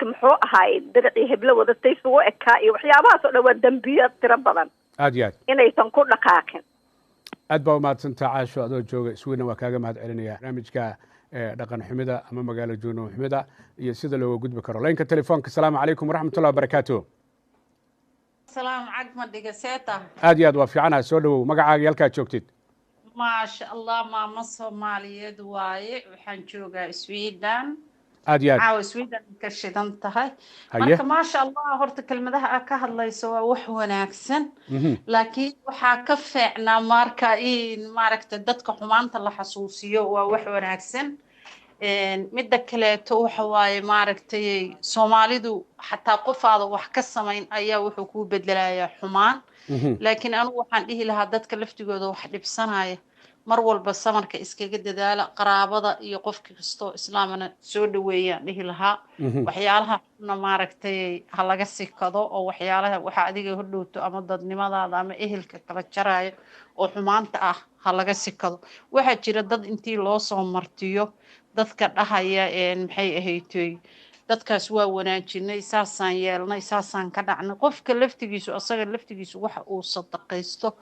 Qofki muxuu ahaay diracii heblo wadatay sugu ekaa iyo waxyaabahaas oo dhan waa dembiyo tiro badan. Aad iyo aad. Inaysan ku dhaqaaqin. Aad baa umahadsantaa, Caasho, adoo jooga Sweden. Waa kaaga mahad celinaya barnaamijka dhaqan xumida ama magaalo joogno xumida iyo sida looga gudbi karo. Laynka telefoonka. Asalaamu calaykum waraxmatullahi wabarakaatu. Salaam, cagma dhiga, seeta? Aad iyo aad, waa fiicanaha. Soo dhawow, magacaaga, halkaad joogtid? Maasha Allah, maamo Soomaaliyeed waaye, waxaan joogaa Sweden. Aad iyo aad. Caawa Sweden ka shidan tahay. Marka maasha Allah, horta kelmadaha aad ka hadlayso waa wax wanaagsan, laakiin waxaa ka fiicnaa marka in maaragta dadka xumaanta la xasuusiyo, waa wax wanaagsan. Midda kaleeto waxa waaye, maaragtay, Soomaalidu xataa qofaada wax ka samayn ayaa wuxuu kuu bedelayaa xumaan. Laakiin anigu waxaan dhihi lahaa dadka laftigooda wax dhibsanaya, mar walba samarka iskaga dadaala, qaraabada iyo qofka kastoo islaamana soo dhaweeyaan dhihi lahaa. Waxyaalaha xunna, maaragtay, ha laga sikado, oo waxyaalaha waxa adiga hordhowto ama dadnimadaada ama ehelka kala jaraayo oo xumaanta ah ha laga sikado. Waxaa jira dad intii loo soo martiyo dadka dhahaya, maxay ahaytoy, dadkaas waa wanaajinay, saasaan yeelnay, saasaan ka dhacnay. Qofka laftigiisu, asaga laftigiisu waxa uu sadaqaysto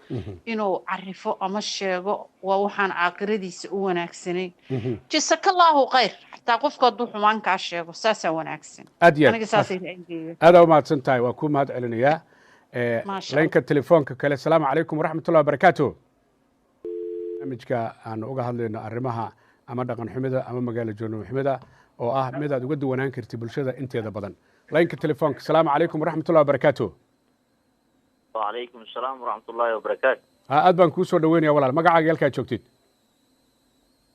inuu carifo ama sheego waa waxaan caaqiradiisa u wanaagsanayn. Jasakallaahu khayr, xataa qofka hadduu xumaan kaa sheego saasaa wanaagsan. Aad iyo aniga aad. Saasay ra'yigeyga. Aadaa umahadsan tahay, waa kuu mahad celinayaa. Maasha. Laynka telefoonka kale. Asalaamu calaykum waraxmatullahi wabarakaatu. Barnaamijka aan uga hadlayno arrimaha ama dhaqan xumida ama magaalo joogno xumida, oo ah mid aad uga duwanaan kartid bulshada inteeda badan. Laynka telefoonka. Asalaamu calaykum waraxmatullahi wabarakaatu. وعليكم السلام ورحمة الله وبركاته. Aad baan kuu soo dhaweynaya, walaal. Magacaaga, halkaad joogtid?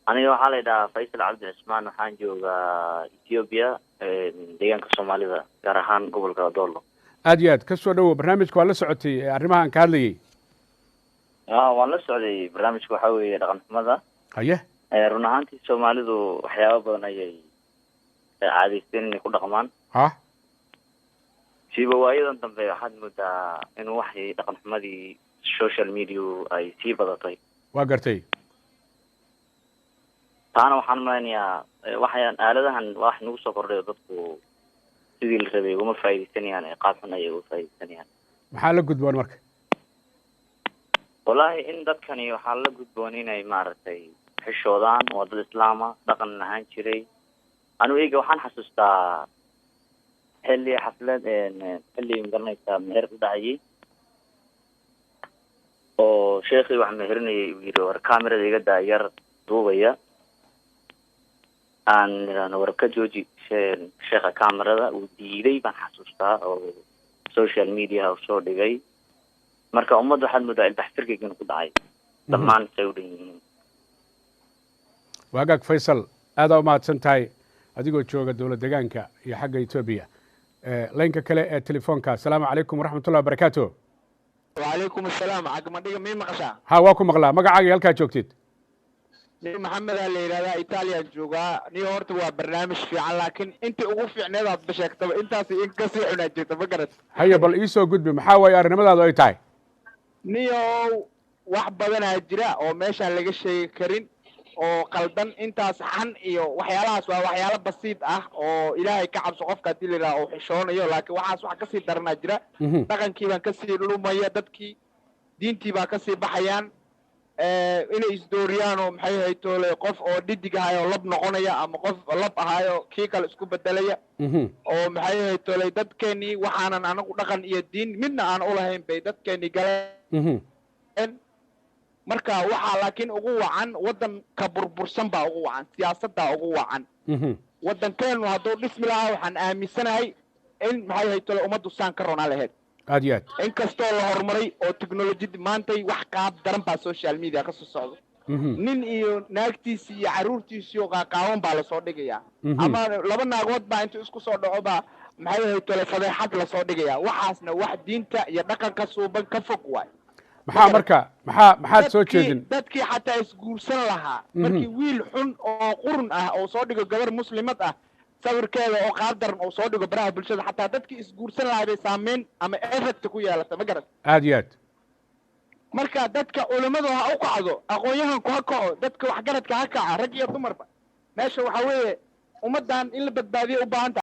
Aniga waxaa la yidhahaa Faysal Cabdi Cismaan, waxaan joogaa Ethiopia, deegaanka Soomaalida, gaar ahaan gobolka Doolo. Aad iyo aad, ka soo dhawow barnaamijka. Waa la socotay arrimaha aan ka hadlayay? Waan la socday. Barnaamijka waxaa weeye dhaqan xumada. Run ahaantii Soomaalidu waxyaabo badan ayay caadaysteen inay ku dhaqmaan. Siiba waayadan dambe waxaad moodaa in waxay dhaqan xumadii social media ay sii badatay. Waa gartay. Taana waxaan malaynayaa waxayaan aaladahan wax nagu soo kordhay oo dadku sidii la rabay ugama faa'iidaysanayaan, ee qaab xun ayay uga faa'iidaysanayaan. Maxaa la gudboon marka? Wallahi in dadkani waxaa la gudboon inay maaragtay xishoodaan. Waa dad islaama, dhaqan lahaan jiray. Anigu eyga waxaan xasuustaa xilli xaflad, xilli magaranaysaa, meher u dhacayay oo sheekhii wax meherinayay uu yidhi, "War camerada iga daa yar duubaya." Aan nidhaahno, "War ka jooji sheekha camerada." Uu diiday baan xasuustaa, oo social media uu soo dhigay. Marka ummadda waxaad moodaa ilbax firkig inuu ku dhacay dhammaan say u dhan yihiin. Waagaag, Faysal, aadaa umahadsan tahay adigoo jooga dowlad deegaanka iyo xagga Etoobiya. Laynka kale ee telefoonka. Asalaamu calaykum waraxmatullahi wabarakaatu. وعليكم السلام، cagmadhiga, mii maqashaa? Ha, waa ku maqlaa. Magacaaga, halkaad joogtid? Nin Maxamed aa la yidhahdaa, Italian joogaa. Ni horta waa barnaamij fiican, laakiin intii ugu fiicneed aad ba sheegtaba, intaas in kasii xunaa jirta, ma garat? Haya, bal iisoo gudbi, maxaa waaye arrinimadaadu ay tahay? Niyow, wax badanaa jira oo meeshaan laga sheegi karin oo qaldan. Intaas xan iyo waxyaalahaas waa waxyaalo basiid ah oo Ilaahay ka cabso qofka haddii la yidhaha uu xishoonayo, laakiin waxaas wax kasii daranaa jira. Dhaqankii baan kasii lumaya, dadkii diintii baa kasii baxayaan, inay isdooriyaan oo maxay haytoole, qof oo dhidig ahayo lab noqonaya ama qof lab ahayo kii kale isku bedelaya, oo maxay haytoole, dadkeenii waxaanan anagu dhaqan iyo diin midna aan ulahayn bay dadkeenii galeen. Marka waxaa laakiin ugu wacan waddanka burbursan baa ugu wacan, siyaasaddaa ugu wacan. Waddankeenu hadduu dhismi lahaa, waxaan aaminsanahay in maxay haytoole ummaddu saan ka ronaa lahayd. Aad iyo aad. Inkastoo la horumaray oo technolojiyada maantay wax qaab daran baa social media ka soo socda. Nin iyo naagtiisii iyo carruurtiisii oo qaaqaawan baa lasoo dhigayaa, ama laba naagood baa intuu isku soo dhaco baa maxay haytoole fadeexad lasoo dhigayaa. Waxaasna wax diinta iyo dhaqanka suuban ka fog waay. Maxaa marka maxaad soo jeedin? Dadkii xataa isguursan lahaa, markii wiil xun oo qurun ah oo soo dhigo gabar muslimad ah sawirkeeda oo qaab daran oo soo dhigo baraha bulshada, xataa dadkii isguursan lahaa bay saameyn ama effect ku yeelata, ma garat? Aad iyo aad. Marka dadka culimmadu ha u kacdo, aqoon-yahanku ha kaco, dadka waxgaradka ha kaca, rag iyo dumarba. Meesha waxaa weeye ummaddan in la badbaadiyo u baahan tahay.